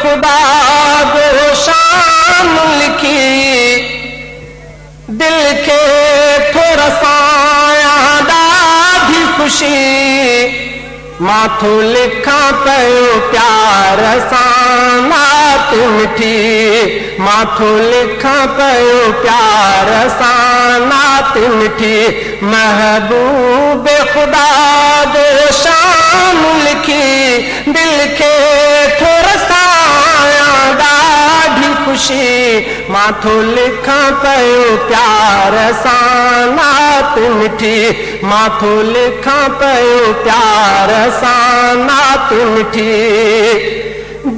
ख़ुदा जो शान लिखी दिलि खे थो रसायां ॾाढी ख़ुशी। मां थो लिखां पियो प्यार सां नात मिठी, मां थो लिखां पियो प्यार सां नात मिठी। महबूब ख़ुदा जो शान लिखी दिलि खे थो रसायां ॾाढी ख़ुशी। मां थो लिखां पियो प्यार सां नात मिठी, मां थो लिखां पियो प्यार सां नात मिठी।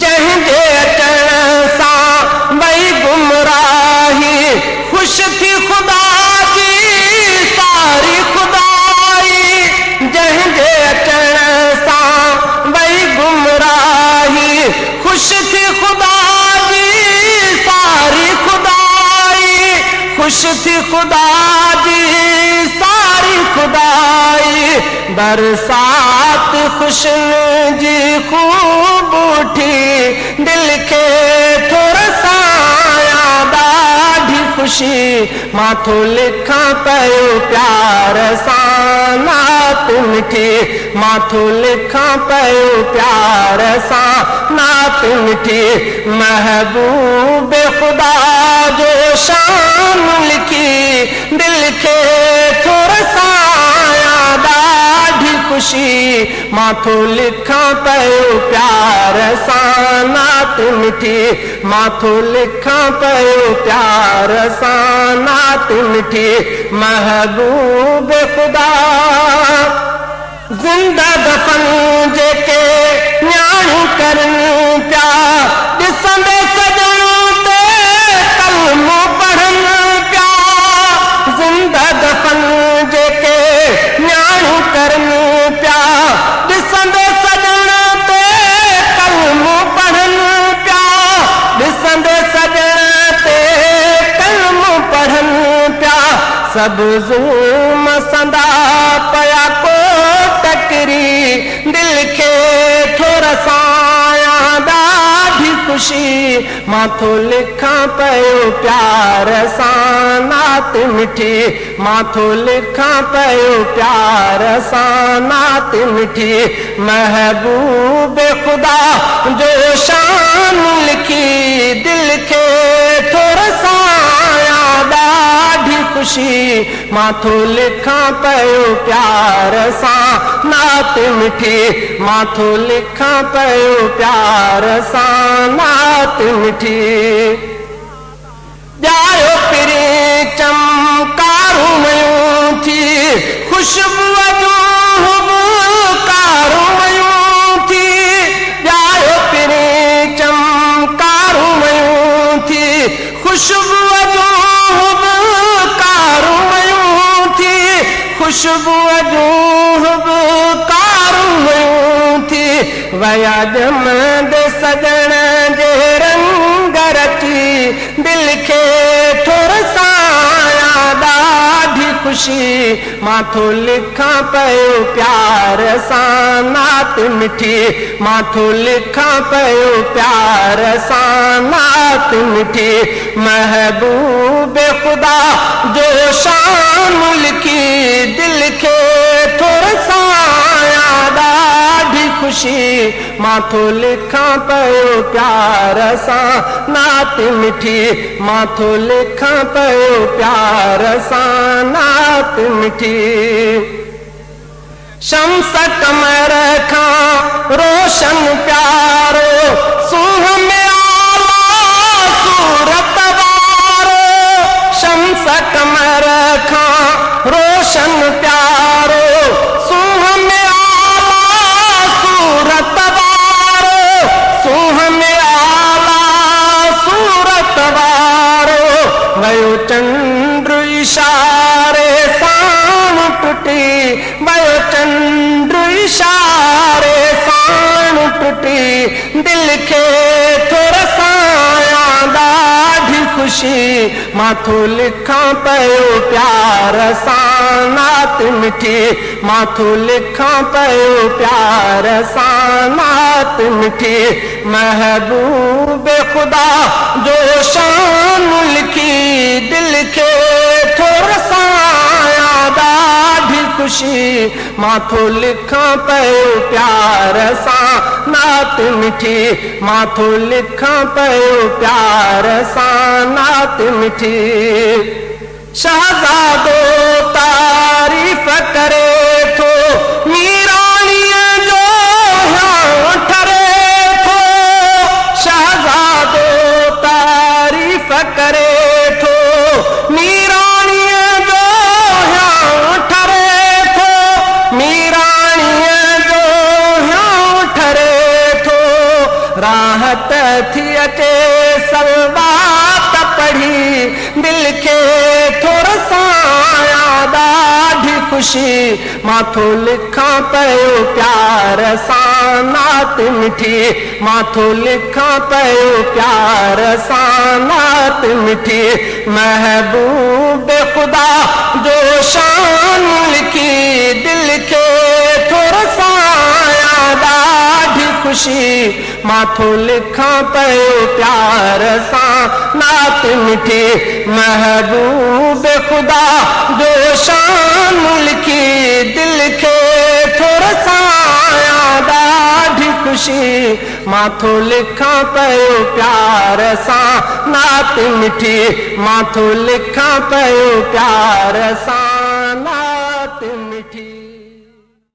जंहिंजे अचण सां वई गुमराही, ख़ुशि थी ख़ुदा जी सारी ख़ुदाई। जंहिंजे अचण सां वई गुमराही, ख़ुशि थी ख़ुदा जी सारी ख़ुदाई। ख़ुशि थी ख़ुदा जी सारी ख़ुदाई। बरसात ख़ुशियुनि जी ख़ूब उठी, दिलि खे थो रसायां ॾाढी ख़ुशी। मां थो लिखां पियो प्यार सां नात मिठी, मां थो लिखां पियो प्यार सां नात मिठी। महबूब ख़ुदा जो शान लिखी दिलि खे थो रसायां ॾाढी ख़ुशी। मां थो लिखां पियो प्यार सां नात मिठी, मां थो लिखां पियो प्यार सां नात मिठी। महबूब ख़ुदा ज़िंदा दफ़न जेके न्याणियूं करनि पिया, ॾिसंदे सॼण ते कलमो पढ़नि पिया। ज़िंदा दफ़न जेके न्याणियूं करनि पिया, ॾिसंदे सॼण ते कलमो पढ़नि पिया। ॾिसंदे सॼण ते कलमो पढ़नि पिया। सभु ज़ुल्म संदा पिया को टकरी, दिलि खे थो रसायां ॾाढी ख़ुशी। मां थो लिखां पियो प्यार सां नात मिठी, मां थो लिखां पियो प्यार सां नात मिठी। महबूब ख़ुदा जो शान लिखी दिलि खे थो रसायां ॾाढी ख़ुशी। मां थो लिखां पियो प्यार सां नात मिठी, मां थो लिखां पियो प्यार सां नात मिठी। ॼायो पिरीं चमकारूं वयूं थी, ख़ुशबूअ जूं हुबकारूं वयूं थी। ॼायो पिरीं चमकारूं वयूं थी, ख़ुशबूअ जूं हुबकारूं वयूं थी। ख़ुशबूअ जूं हुबकारूं वयूं थी। वया ॼमंदे सॼण जे रंग रची, दिलि खे थो रसायां ॾाढी ख़ुशी। मां थो लिखां पियो प्यार सां नात मिठी, मां थो लिखां पियो प्यार सां नात मिठी। महबूब ख़ुदा जो शान लिखी दिलि खे थो रसायां ॾाढी ख़ुशी। मां थो लिखां पियो प्यार सां नात मिठी, मां थो लिखां पियो प्यार सां नात मिठी। शम्स कमर खां रोशन प्यारो, सूंहं में आला सूरत वारो। शम्स कमर खां रोशन प्यारो, सूंहं में आला सूरत वारो। सूंहं में आला सूरत वारो। वयो चंड इशारे साण टुटी, वयो चंड इशारे साण टुटी। दिलि खे थो रसायां ॾाढी ख़ुशी। خوشي، مان ٿو لکان پيو پيار سان نعت مٺي، مان ٿو لکان پيو پيار سان نعت مٺي. محبوب خدا جو شان لکي دل کي ٿو رسايان ڏاڍي خوشي، مان ٿو لکان پيو پيار سان نعت مٺي، مان ٿو لکان پيو پيار سان نعت مٺي. شهزادو تعريف ڪري ٿو، ميراڻيء جو هيانء ٺري ٿو. شهزادو تعريف ڪري ٿو، ميراڻيء جو هيانء ٺري ٿو، ميراڻيء جو هيانء ٺري ٿو. راحت ٿي اچي صلوات پڙهي، دل کي ٿو رسايان ڏاڍي خوشي، مان ٿو لکان پيو پيار سان نعت مٺي، مان ٿو لکان پيو پيار سان نعت مٺي. محبوب خدا جو شان لکي دل کي ٿو رسايان ڏاڍي خوشي، مان ٿو لکان پيو پيار سان نعت مٺي. محبوب خدا جو شان لکي دل کي ٿو رسايان ڏاڍي خوشي، مان ٿو لکان پيو پيار سان نعت مٺي، مان ٿو لکان پيو پيار سان.